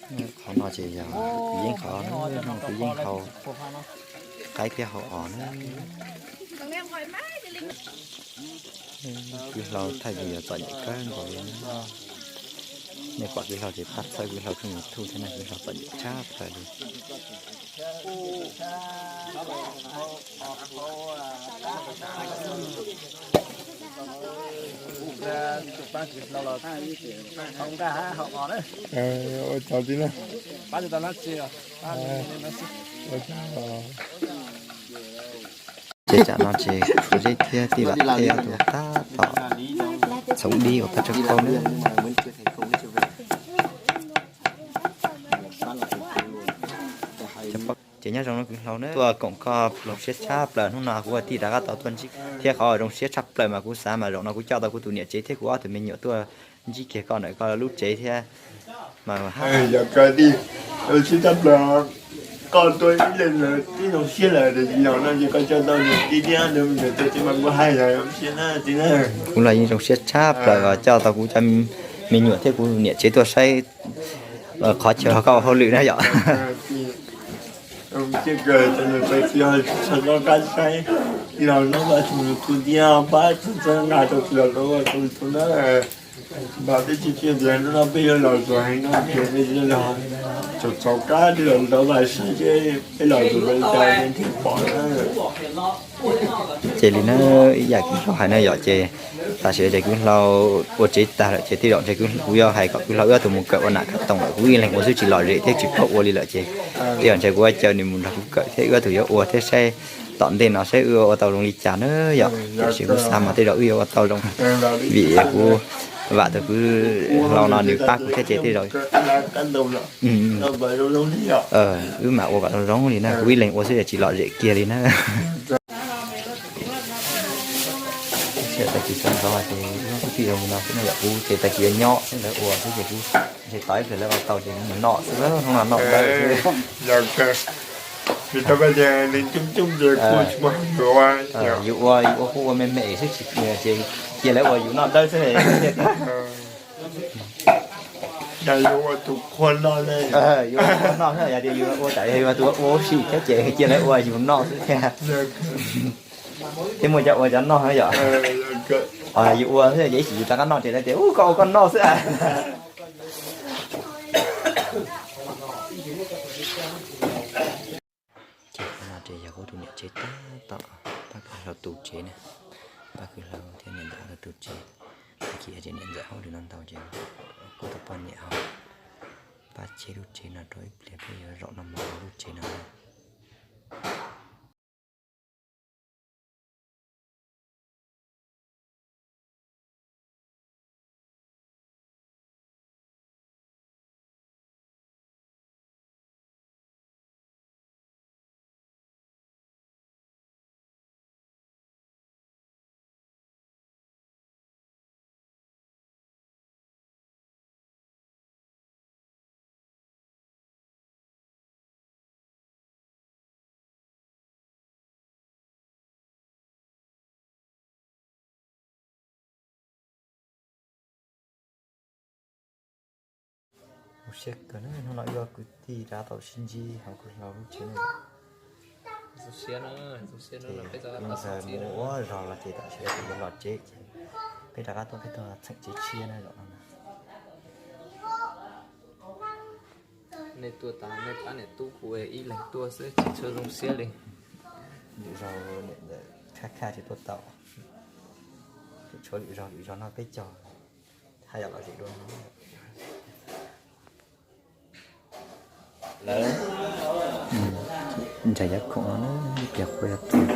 Qhov no ces yog kwv yeej qhov, no kwv yeej hau qaib thiab hau os na. Kwv hlau thaij video txom nyem kawg nkaus li. Nej pom kwv hlau ces pab txhawb kwv hlau tsoom YouTube thiab na, kwv hlau txom nyem tshaj plaws li. Ces tsam no ces kuv zeb thiab tij lam thiab tus tab tom txhoov dib uas pab tsav kaub na. Ces nyob zoo no kwv hlau na, tuaj koom koj zoo siab tshaj plaws, hnub no kuv ua tij rov qab tau tuaj ntsib thiab qhov zoo siab tshaj plaws mas kuv xav mas zaum no kuv coj tau kuv tus niam tsev thiab kuv ob tug me nyuam tuaj ntsib kiag koj ntawm koj lub tsev thiab mas. Yog kawg tij, zoo siab tshaj plaws, koj tuaj ib leeg lawm twb zoo siab lawm, zaum no ces koj coj tau niam tij thiab tus me nyuam tuaj ces mas kuv hais yog zoo siab na tij na. Kuv los yeej zoo siab tshab plaws os, coj tau kuv cov me nyuam thiab kuv niam tsev tuaj saib qhov chaw koj ua hauj lwm na yom. Peb yuav los txog heev no ces txaus txaus kab li los ntawd mas saib seb peb los tus zoo li cas thiaj pom na. Ces li na, ib yam kuv tau hais na yom, ces tam sim no ces kwv hlau ua tsev tag lawm ces tej zaum ntshe kuv yuav hais kom kwv hlau wb ob tug mus kawm ua nam kab toom lawm, kuv ib leeg ua xwb tsis lom zem thiab tsis paub ua li lawm ces tej zaum ntshe kuv yuav caw nws mus nrog kuv kawm thiab wb ob tug yuav ua thiab saib tom ntej no saib wb ua tau zoo li cas na yom. Tiam sis kuv xav mas tej zaum wb yuav ua tau zoo vim kuv vam tus kwv hlau no nws pab kuv thiab ces tej zaum wb mam ua kom zoo zoo li na, kuv ib leeg ua xwb ces tsis lom zem kiag li na. Tag kis sawv ntxov ces wb tij zoo li no xwb na yom, kuv ces tag kis yuav nyob xwb lawv ua xwb ces kuv ntshe tos ib pliag lawv ua tau ces kuv mus noj xwb, hnub no noj ntawd xwb. Yus ua yus ua kuj ua me me xwb ces cia lawv ua yus noj dawb xwb. Yus ua noj xwb, yog tias yus ua tas yog yus ua tus ua ua si thiab ces cia lawv ua yus noj xwb thiab. Thiab muaj cov ua cov noj yom. Yus ua xwb ces ib chim yus rov qab noj ces lawv tias ub koj ua koj noj xwb. Ces qhov no ces yog kuv tus niam tsev tab tom pab kwv hlau tu tsev na, pab kwv hlau thiab niam ntxawm hauv tu tsev. Tag kis ces niam ntxawm hauj lwm no ntau ces kuv tus poj niam ho pab tseb lub tsev no rau ib pliag peb yuav zaum no mus lub tsev no. Zoo siab kawg na, hnub no wb ob kwv tij rov tau sib ntsib hauv kwv hlau lub tsev no. Ces mus ua zog los ces tam sim no kuv yuav los tsev ces peb rov qab tuaj peb tuaj txheem tsev tshiab na zaum no. Nej tuaj tas nej pab niam tub kuv ib leeg tuaj xwb tsis tshua zoo siab li. Lwm zaug niam ntxawm khaj khaj tsis tuaj tau. Tshuav lwm zaug lwm zaug no peb caug haj yam lom zem dua no. Lawv ntshai yav khoom no na, piav qhuav yog tuaj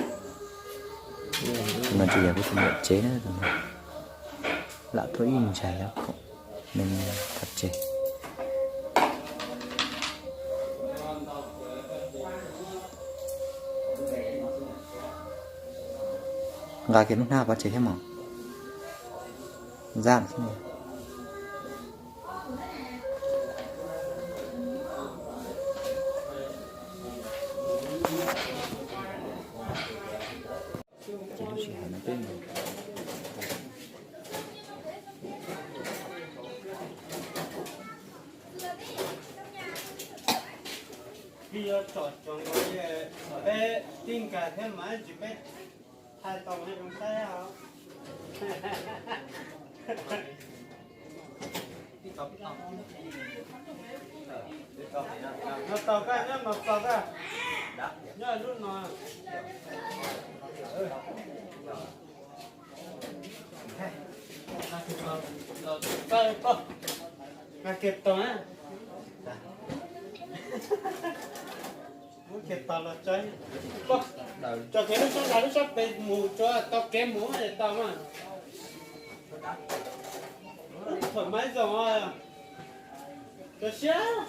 no tsis yog kuv tus niam tsev na, lam tuaj ib ntshai yav khoom me me pov tseg. Nqa kiag lub hnab pov tseg thiab mog. Zaj xwb. Ces lub sij hawm no peb mus. Twb yuav tsom tsoom nkaus li peb tib nkag thiab mas tsis peb thaij tau zoo saib os. No tau koj nyob no tau koj nyob lub no. Nqa kiag tau na. Muab kiag tau los tso. Tso kiag lub sab nrad lub sab pem mus tsuav tau kev mus es tau mas. Thoải mái zoo os. Koj siab.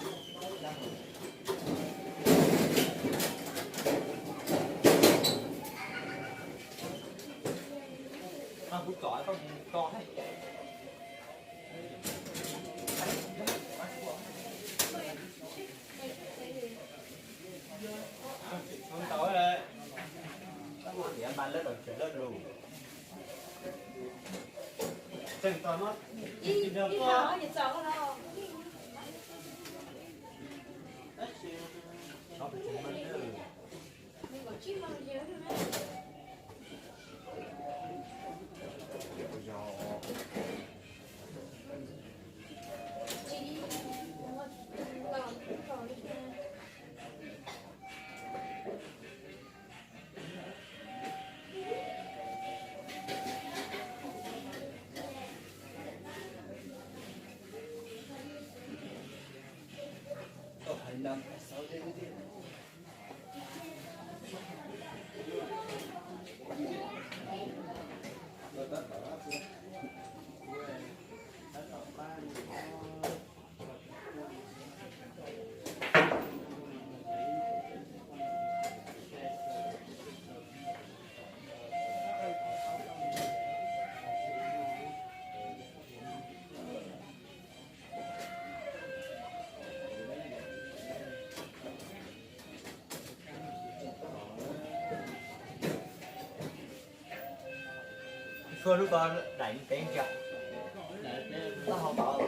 Tshuaj lub ko daim pem kiag. Tau hau tod.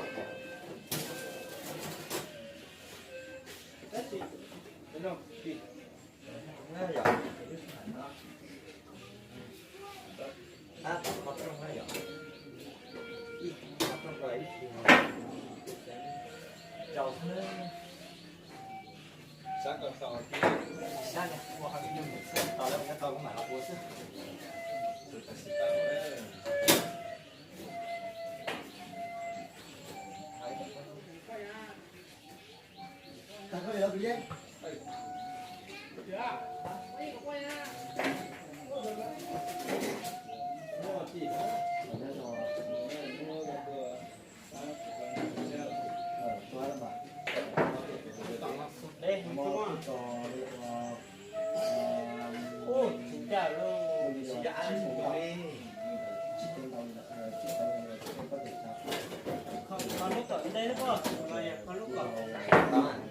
Ub, tsis ncaj lauj.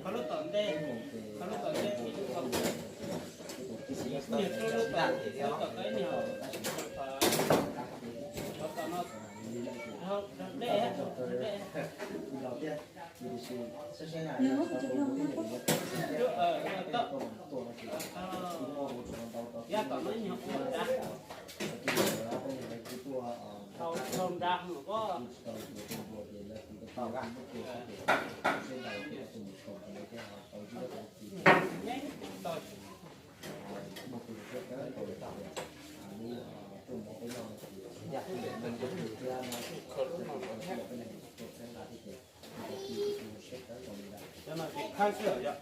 Kho lub tom ntej, kho lub tom ntej, kho lub tom ntej. Niag kho lub tom, lub tom ntej, niag kho tom no, dej, dej. Yav tom no nyuag ua nrad, tau nrad mus ko. Cov no ces khawb xwb yom.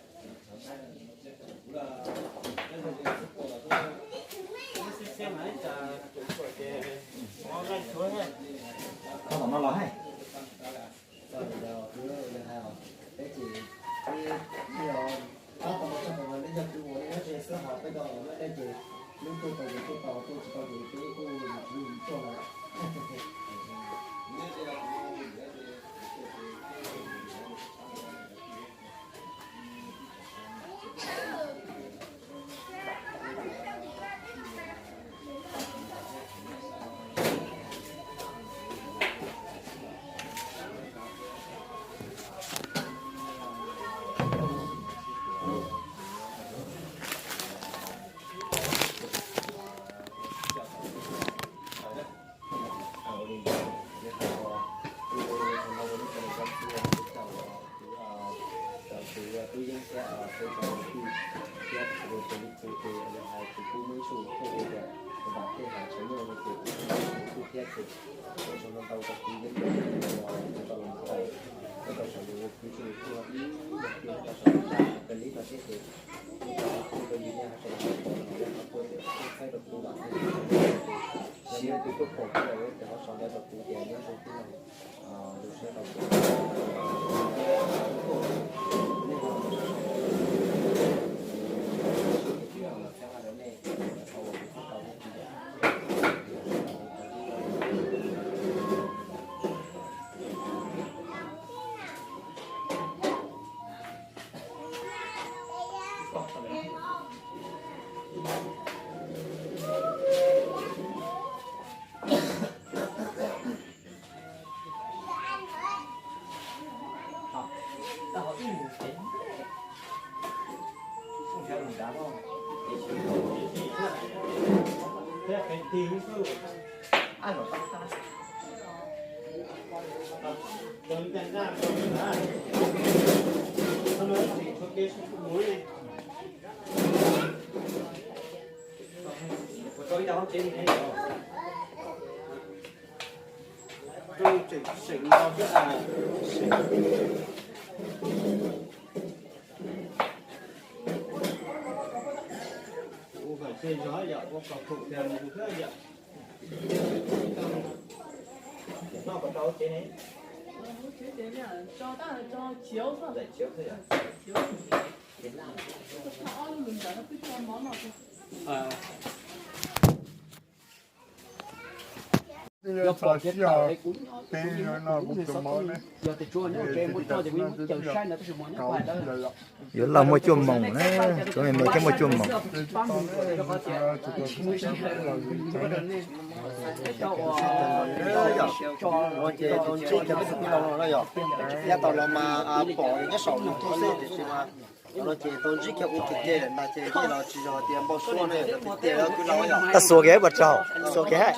Kho tom no los hais. Peb ces, peb yog kwv uas nej nyob ze xwb, ho peb cov uas nyob deb ces lub tuaj tau ces tuaj tau, tuaj tsis tau ces peb kuj yus tswv yim tuaj lawm. Kuv yeej thiab peb cov kwv tij thiab sawv daws raws li kuv ces yog hais tias kuv muaj ib txoj lus thub ua tias vam tej hav tseem muaj no ces kuv muaj lus thub thiab ces ua tsaug ntau ntau rau kuv yeej rau los mus tau, ua rau sawv daws ua kuv txoj lus thub ib nyuag pliag rau sawv daws peb li no thiab ces ua rau kuv rau yus nej sawv daws pom no yog qhov tuaj tias kuv qhaib rau kuv vam thiab yog nej tus tuaj pom kuv los tias ho sau ntawv rau kuv tias nyob zoo kuv no. Yuav loj muaj cuaj moos na, tsuav me me thiab muaj cuaj moos. Ces tau ntsib kiag peb tug tij laug no na yom, yav tau los mas pom nyob saum YouTube xwb tiam sis mas no ces tau ntsib kiag ua kiag ke ntag ces yeej los tsis yog tias npau suav ne, tiag tiag yog kwv laus yom. Xuas kiag puas tsaug, xuas kiag.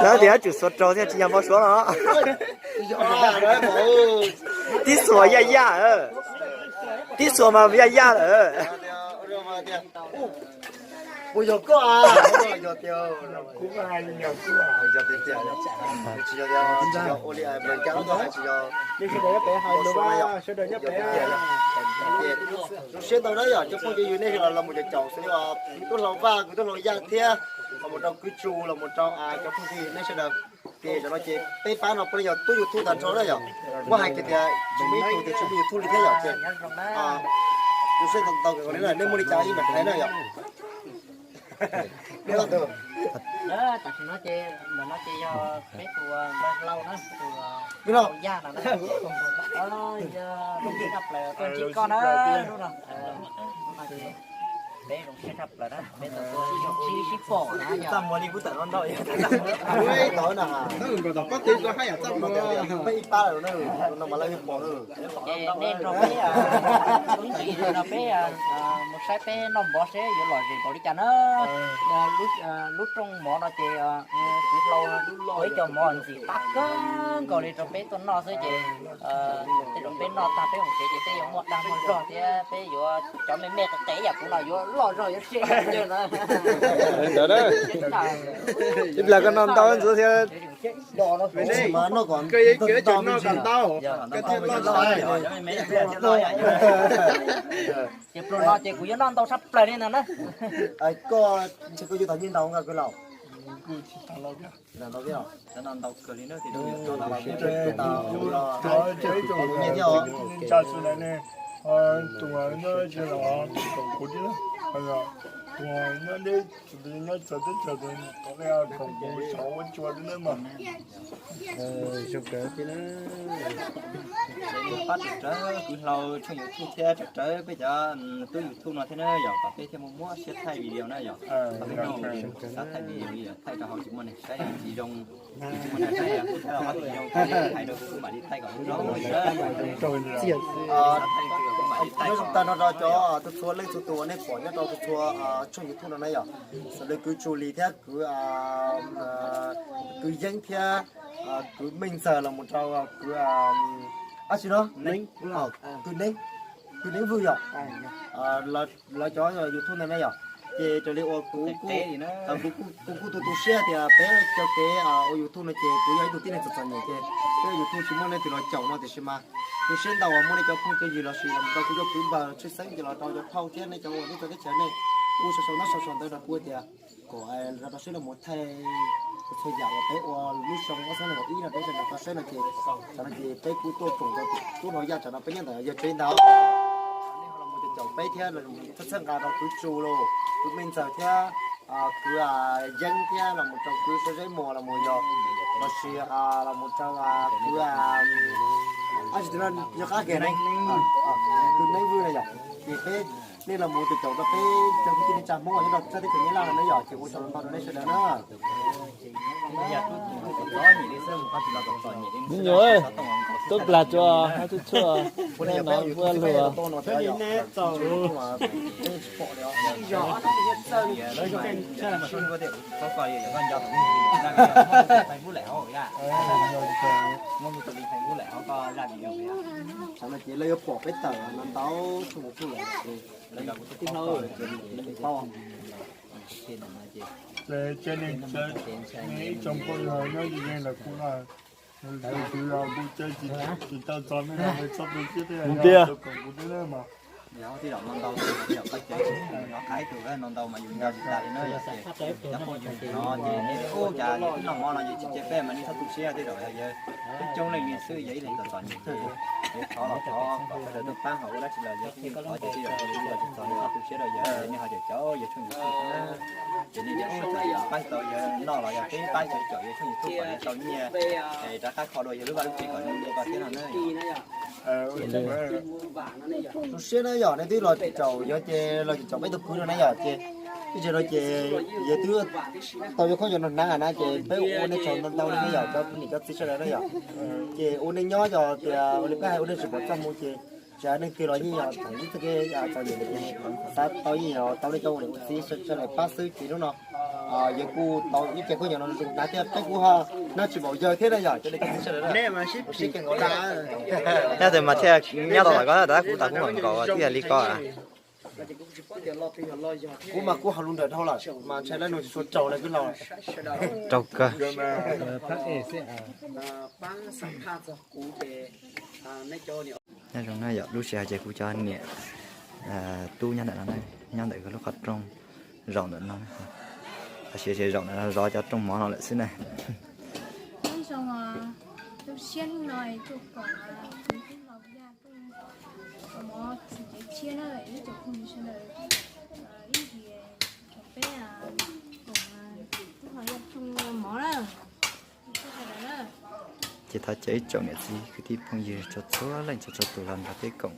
Lawv tias yuav tsum xuas rau thiaj tsis yog npau suav no. Tib xuas yaj yaj, tib xuas mas yaj yaj lawm. Puas yog koj a? Yog tiag, yog tiag tiag, tsis yog tias tsis yog ua li Amelikas lub tuaj hais tsis yog. Zoo siab ntau na yom cov phooj ywg, nej sawv daws los mus caum caum xwb os. Tub hlau Vaj, kuv tub hlau Yaj thiab los mus rau Kwv Tsu, los mus rau cov phooj ywg nej sawv daws. Ces zaum no ces peb pab no puav leej yog tub YouTube tag nrho na yom. Muab hais kiag tias tsis muaj ib tug tias tsis muaj YouTube li thiab yom ces zoo siab ntau ntau kawg li na, nej muaj li cas ib mam hais na yom. Tam sim no ces ntawm no ces yog peb tus npawg hlau na, tus Yaj no na. Yog zoo siab tshaj plaws tau ntsib koj na hnub no. Hnub no ces peb zoo siab tshaj plaws na, peb tau tuaj sib sib pom na yom. Txaj muag li kuv tawm no ntau. Peb ib pab lawm no mas lawv yeej pom. Ces nej nrog peb, ib ntsis no peb mus saib peb noj mov seb yuav lom zem npaum li cas na. Lub rooj mov no ces kwv hlau ua ib co mov ntxim qab kawg nkaus li rau peb tuaj noj xwb ces tej zaum peb noj tag peb mus tsev ces peb yuav muaj dag muaj zog thiab peb yuav cov me me qev qev yam kuv no yuav loj zog yuav siab zog na. Ib pliag koj noj ntau ntxuav thiab. Koj yeej kawg cov noj kom ntau, koj thiaj loj zog. Ces pluas no ces kuv yuav noj ntau tshaj plaws li ntag na. Koj ntshe koj yuav tau nyiaj ntau nka kwv laus. Tus nyob tsis los, tus nyob deb, tus nyob txawv teb chaws tus kom nej koom kuv saum ua tsua li nawb mas. Zoo kawg thiab na. Pab rawv rawv kwv hlau tshooj YouTube thiab rawv rawv peb cov tub YouTube no thiab na yom, kom peb thiaj muaj muab siab thaij video na yom. Kom peb no xav thaij video li yom, thaij rau hauv tsis muaj neeg saib tsis zoo, tsis muaj neeg saib, thaij rau kuv mam li thaij kom zoo. Nyob zoo tag nrho rau cov txhua leej txhua tus uas nej pom nyob rau txhua tshooj YouTube no na yom. Xws li kwv Tsu Lis thiab kwv, kwv Yeeb thiab kwv Meej Ntxawg los mus rau kwv Ab tsi no, tus neeb, tus neeb vwj yom. Lawv cov YouTube ntawd ne yom, ces raws li uas kuv kuj tu tu siab tias peb cov kev ua YouTube no ces kuv yog ib tug tib neeg txom txom nyem ces peb YouTube tsis muaj leej twg los caum no tiam sis mas tu siab ntau uas muaj nej cov phooj cov ywg los sis los rau kuv cov kwv npawg tshwj xeeb ces los rau cov phauj thiab nej cov ua teb chaws nej kuj sau sau nab sau sau ntawv rau kuv tias kom rau saib los mus thaij txhua yam uas peb ua lub xyoo ob xab nees nkaum ib no peb sawv daws tau saib no ces, no ces peb kuj tuaj koom rau tub hluas yaj tsam no peb nyob ntawm yawg tsev ntawd los mus caum peb thiab los txhawb nqa rau kwv Tsu los kwv Me Ntxawg thiab kwv Yeeb thiab los mus rau kwv Sab Zeb Muas los mus yog los sis los mus rau kwv ab tsi tus no yog qab kiag ne, tus neeb vwj na yom. Ces peb nej los mus caum rau peb cov kwv tij neej tsa Hmoob nyob rau sab teb chaws Nyab Laj no na yom, ces ua tsaug ntau rau nej sawv daws na. Me nyuam, tuaj plas tsuas hab tsuj tsuaj, no npua luag. Ces lawv yuav pom peb tawm no ntau tshaj tshaj lawm. Ces ib tsoom phooj ywg nyob ze ze ntawm kuv no, kuv tsis tau txog nej no, txhob tu siab thiab, yog koom kuv thiab mas. Yog tij laum no ntau, tij laum pab cawv tsis no qaib tus no ntau mas yus nco tsis tas li na. Cov phooj ywg no ces nej ua cas yog noj mov no yus tsis cia peb mas nej txhob tu siab, tej zaum yog yawg coob coob leej li xwb, yog ib leeg txom txom nyem ces yawg thov los thov kom sawv daws tuaj pab ho ua dab tsi los yawg thov ces tej zaum yog tsis txog nej txhob tu siab rau yawg, nej ho caum caum yawg tshooj YouTube na. Ces nej ua txawm pab tau yawg noj los yog peb pab caum caum yawg tshooj YouTube kom yawg tau nyiaj es rov qab kho dua yawg lub vaj lub tsev kom zoo dua thiab no na. Tu siab na yom, nej twb los caum yog ces los caum peb tug kwv no na yom, ces ib zaug no ces yawg twb tau yuav khaub ncaws nrog hnav na, ces peb ua nej tsaug ntau ntau li na yom, cov niam cov txiv sawv daws na yom. Ces ua nej nyob yog tias ua li peb hais ua nej tsis pom txaj muag ces tsis hais neeg twg los yeej yog thaum ub txoj kev txom nyem ces xav tau yeej yog tau nej cov ua niam ua txiv sawv daws pab xwb ces hnub no yawg kuj tau ib ce khaub ncaws no zoo hnav thiab peb kuj ho hnav tsis npaum yawg thiab na yom, cov niam cov txiv sawv daws na. Sib kawg nkaus na. Nyob tus mas thiaj nyob tau tom ko, tab kuv tas kuv mam nkaum thiaj li ko. Kuv mas kuv hauv lus nrawm dhau lawm mas ntshai lawv nug tsis tshua raug na kwv laus. Raug kawg. Nyob zoo na yom, lub sij hawm ces kuv cov niam tub nyob ntawm no na, nyob ntawm lub qhov rooj zaum ntawm no, tam sim ces zaum ntawm no zov cov rooj mov no lawm xwb na. Ces thov caw ib tsoom niam txiv kwv tij phooj ywg txhua txhua leej txhua txhua tus los nrog peb koom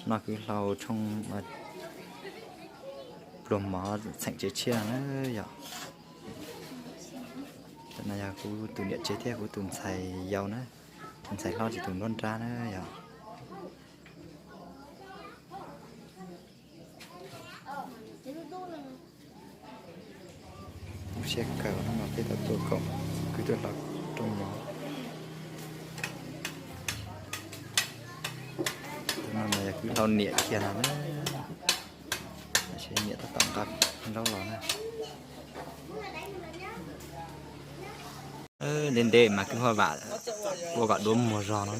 noj kwv hlau tshooj pluag mov txheem tsev tshiab no na yom. Tam no yog kuv tus niam tsev thiab kuv tus ntxhais yau na, tus ntxhais hlob tsis tus nruab nrab na yom. Siab kawg no mas peb tau tuaj koom kwv tuaj hlau rooj mov. Tus no mas yog kwv hlau niam kiag no na. Niam tab tom nqa nraub los na. Ntev ntev mas kwv Huaj Vam ua kom duav muag zog no.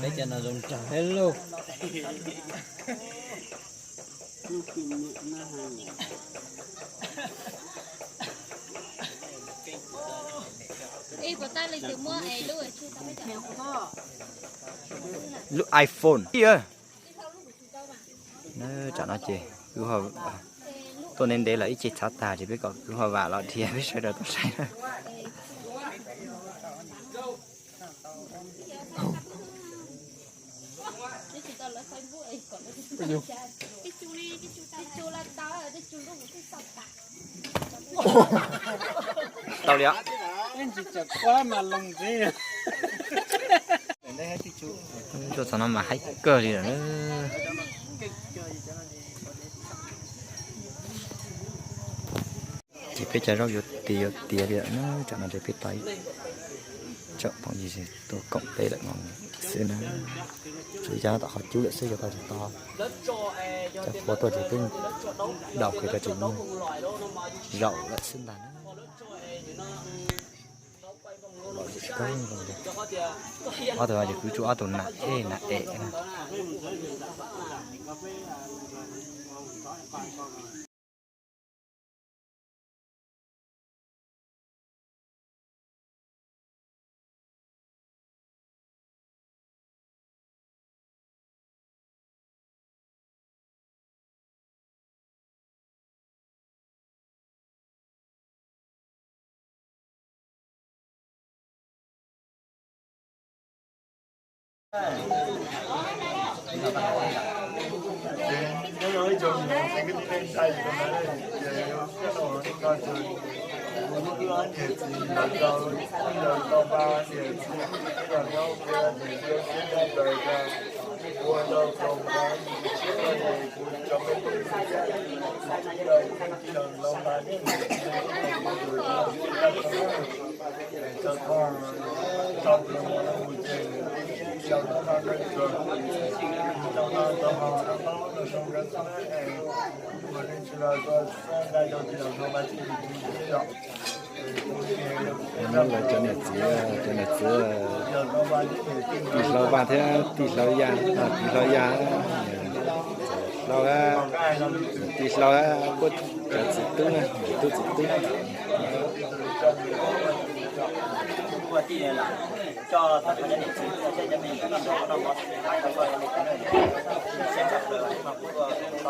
Lub iPhone. Tsam no ces kwv Huaj tuaj ntev ntev lawm ib ce txhav tag ces peb kom kwv Huaj Vam los dhia peb sawv daws tau saib na. Tau li os. Tuaj txog no mas haib kawg li lawm na. Ces peb cov zaub yuav tiav yuav tiav li lawm na, tsam no ces peb tau ib tsoom phooj ywg tuaj koom peb lawm no xwb na. Ces cov no tom qhov cub lawm xwb, cov tau tsis tau. Cov qhua tuaj ces peb daus qhwv rau tseem zaum lawm xwb ntag na. Ob tug no ces kwv tsuas ob tug nas ej nas em na. Lawv cov niam txiv, cov niam txiv tij Hlau Vaj thiab tij Hlau Ya, tij Hlau Ya, tij Hlau, puab cov txiv tub na, tub txiv tub. Sawv daws lub hauv paus no na, ib tsoom sawv daws ces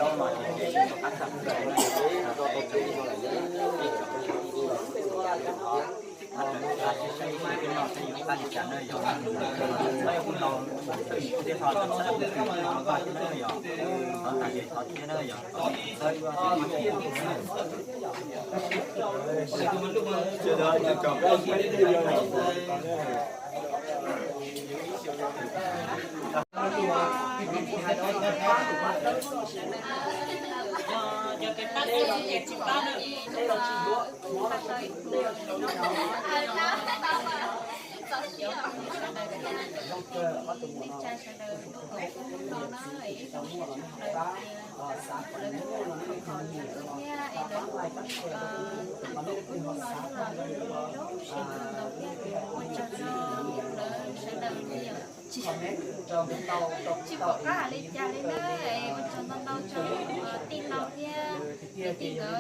lawv kuj khov kho thiab es lawv kuj tus hnub no los zoo siab kawg nkaus thiab. Ua tsaug rau lawv sawv daws li os. Tsis pom qab hais li cas li na, es ua tsaug ntau ntau rau tij laug thiab cov tij nkawd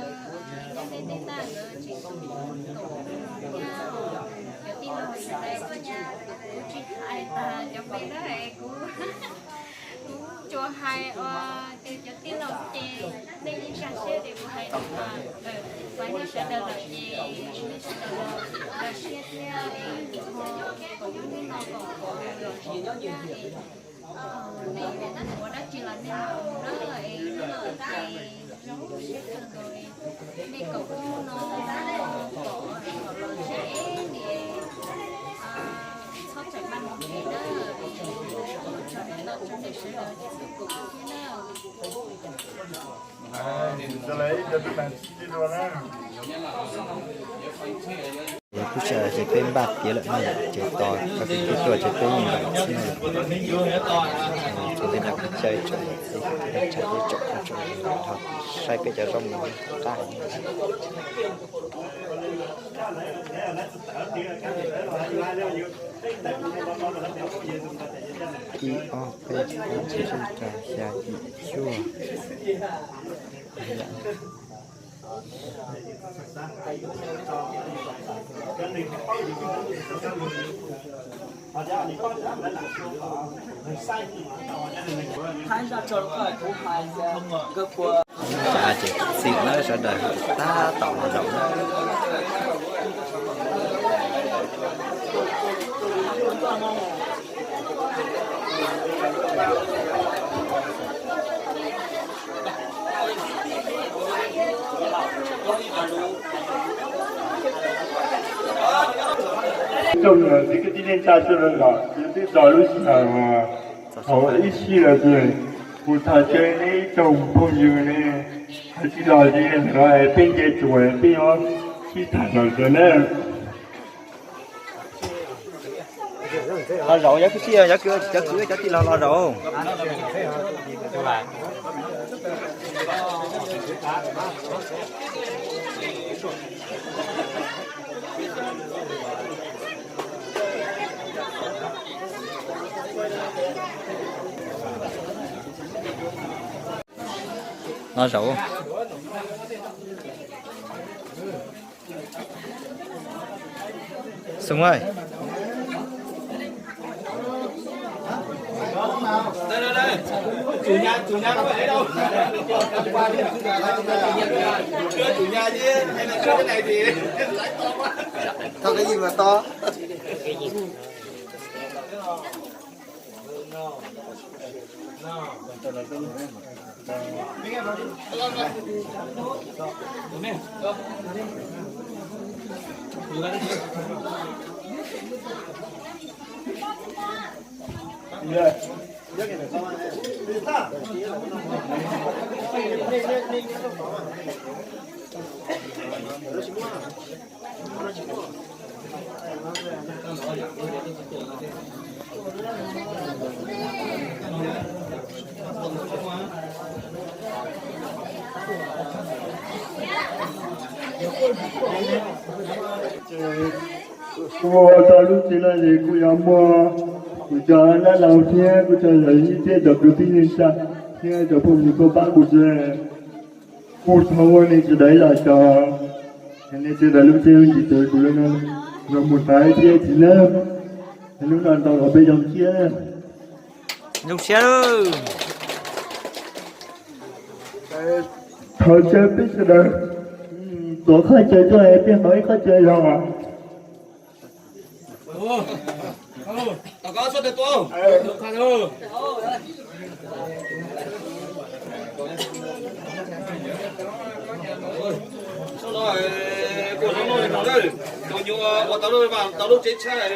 nyob tej teb tag nkawd tseem tus tus thiab cov tij laug sawv daws. Kuv tsis hais tas cov npe na, kuv kuv tsuas hais ua tias cov tij laug ces nej yeej zaj siab tias kuv hais tas, mas yog sawv daws lawm ces nej sawv daws los zaj siab thiab es ho koom lub neej no kom lom zem thiab es nej ua dab tsi los nej mus na, es nej ua ua ke zoo siab kawg nkaus. Nej koom lub no kom lom zem es txhob txawm maj mus kev na, es ua tsaug ntau rau nej sawv daws txhua tus thiab na. Kuv tsis hais tias peb npaj tiav lawm no yom, ces tos koj tib tuaj ces peb yeej npaj txhij no yom. Ces tej no kuv caw tsoom niam txiv kwv tij neej tsa thiab tsoom phooj tsoom ywg ho saib peb cov zaub mov qab heev. Ib ob peb plaub tsib rau xya yim cuaj. Ces txij no sawv daws tab tom los zaum na. Tsoom niam txiv kwv tij neej tsa sawv daws los, yog twb txog lub sij hawm hauv ib sij lawm ces kuv thov caw nej ib tsoom phooj ywg ne, hais tsis tau li ntawd es peb nce tsuas peb yuav sib tham los ntawd na. Los zaum, cov kwv tij, cov kwv, cov kwv cov tij laug los zaum. Los zaum. Xung ơi. Chủ nhà, chủ nhà có phải đấy đâu. Chưa chủ nhà chứ, hay là chưa cái này thì lái to quá. Thôi cái gì mà to. Kuv ua tau lub tsev no ces kuv yuav muab kuv cov dab laug thiab kuv cov yawm yij thiab cov kwv tij neej tsa thiab cov phooj ywg tuaj pab kuv tsev. Kuv thov ua nej sawv daws los tso, nej sawv daws lub tsev lub ntsis txawv kuv lawm no, los mus thaij thiab txiv lawm, hnub no ntau los peb zoo siab. Zoo siab lawm. Thov caw peb sawv daws tuav qhov chaw tuaj, peb haus ib qhov chaw zog. Ua tau lub tsev tshaj,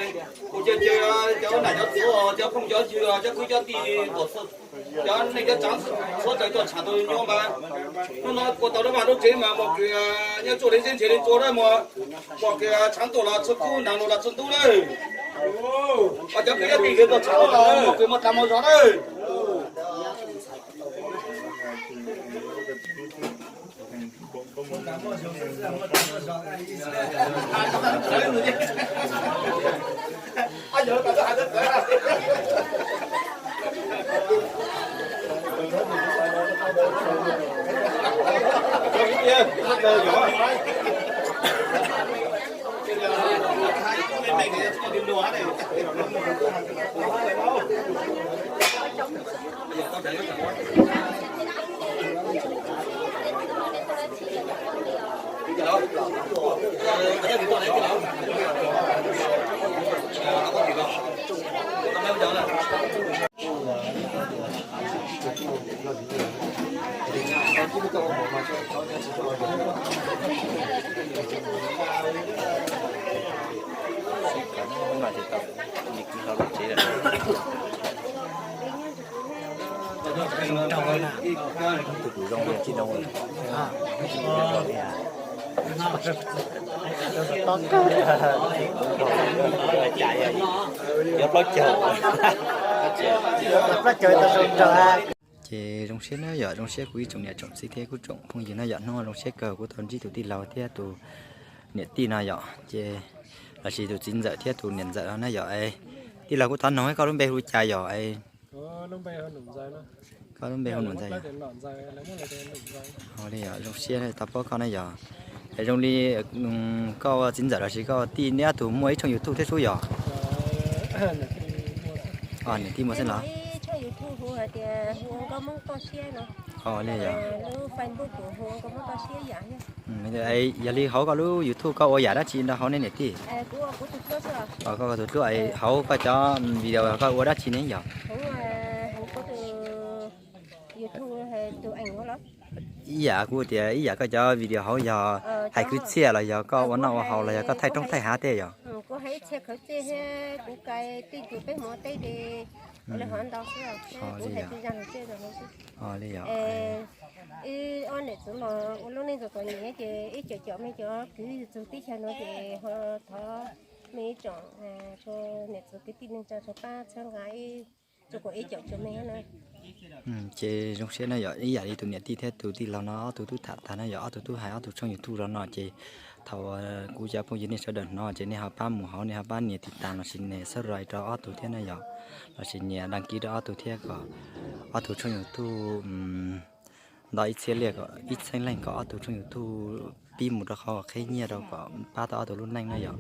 kuv caw caw cov nam cov txwv, cov phooj cov ywg, cov kwv cov tij, cov neej cov tsav txhua tsav cov tshav tau nyuaj mas, hnub no ua tau lub vaj lub tsev mas muaj kws nyob tsuaj li zeb ntshe li ntsuag na, muaj kws tshav ntuj los txhua kub, nag los txhua ntub na. Cov kwv cov tij kws tau tshav los muaj kws muaj tas muaj zog na. Ces zoo siab na yom, zoo siab kuv ib tsoom niam tsoom txiv thiab kuv tsoom phooj ywg na yom, hnub no zoo siab kawg kuv tau ntsib tus tij laug thiab tus niam tij no yom, ces lossis tus txiv ntxawm thiab tus niam ntxawm no na yom. Tij laug kuv thov noog koj lub npe hu li cas yom? Koj lub npe hu Nom Ntxawg. Zoo siab tau paub koj na yom. Zoo li koj ua txiv ntxawm lossis koj ua tij neb ob tug muaj ib tshooj YouTube thiab sub yom? Niam tij muaj xwb los? Li yog li hauv koj lub YouTube koj ua yam dab tsi nrog hauv nej niam tij? Koj tus duab, hauv koj cov video koj ua dab tsi ne yom? Ib yam kuv tias ib yam koj cov video hauv yog hais kwv txhiaj los yog koj ua noj ua haus los yog koj thaij roob thaij hav tej yom? Li yog. Ib ob niam txiv mas ua lub neej txom txom nyem ces ib cov cov me cov kwv txug teb chaws no ces ho thov Mej ib tsoom, tso niam txiv kwv tij neej tsa tso pab txhawb nqa ib, tso kuas ib caum tso mej na. Ces zoo siab na yom, ib yam li tus niam tij thiab tus tij laug no ob tug tub tham tag na yom, ob tug tub hais ob tug tshooj YouTube los no ces thaum kuv cov phooj ywg nej sawv daws hnov ces nej ho pab mus hauv, nej ho pab nias tiv tas lossis nias subscribe rau ob tug thiab na yom, lossis nias đăng ký rau ob tug thiab kom ob tug tshooj YouTube ntau ib txhiab liaj kom ib txheeb leej kom ob tug tshooj YouTube pib mus rau qhov qhib nyiaj rau kom pab tau ob tug lub neej na yom.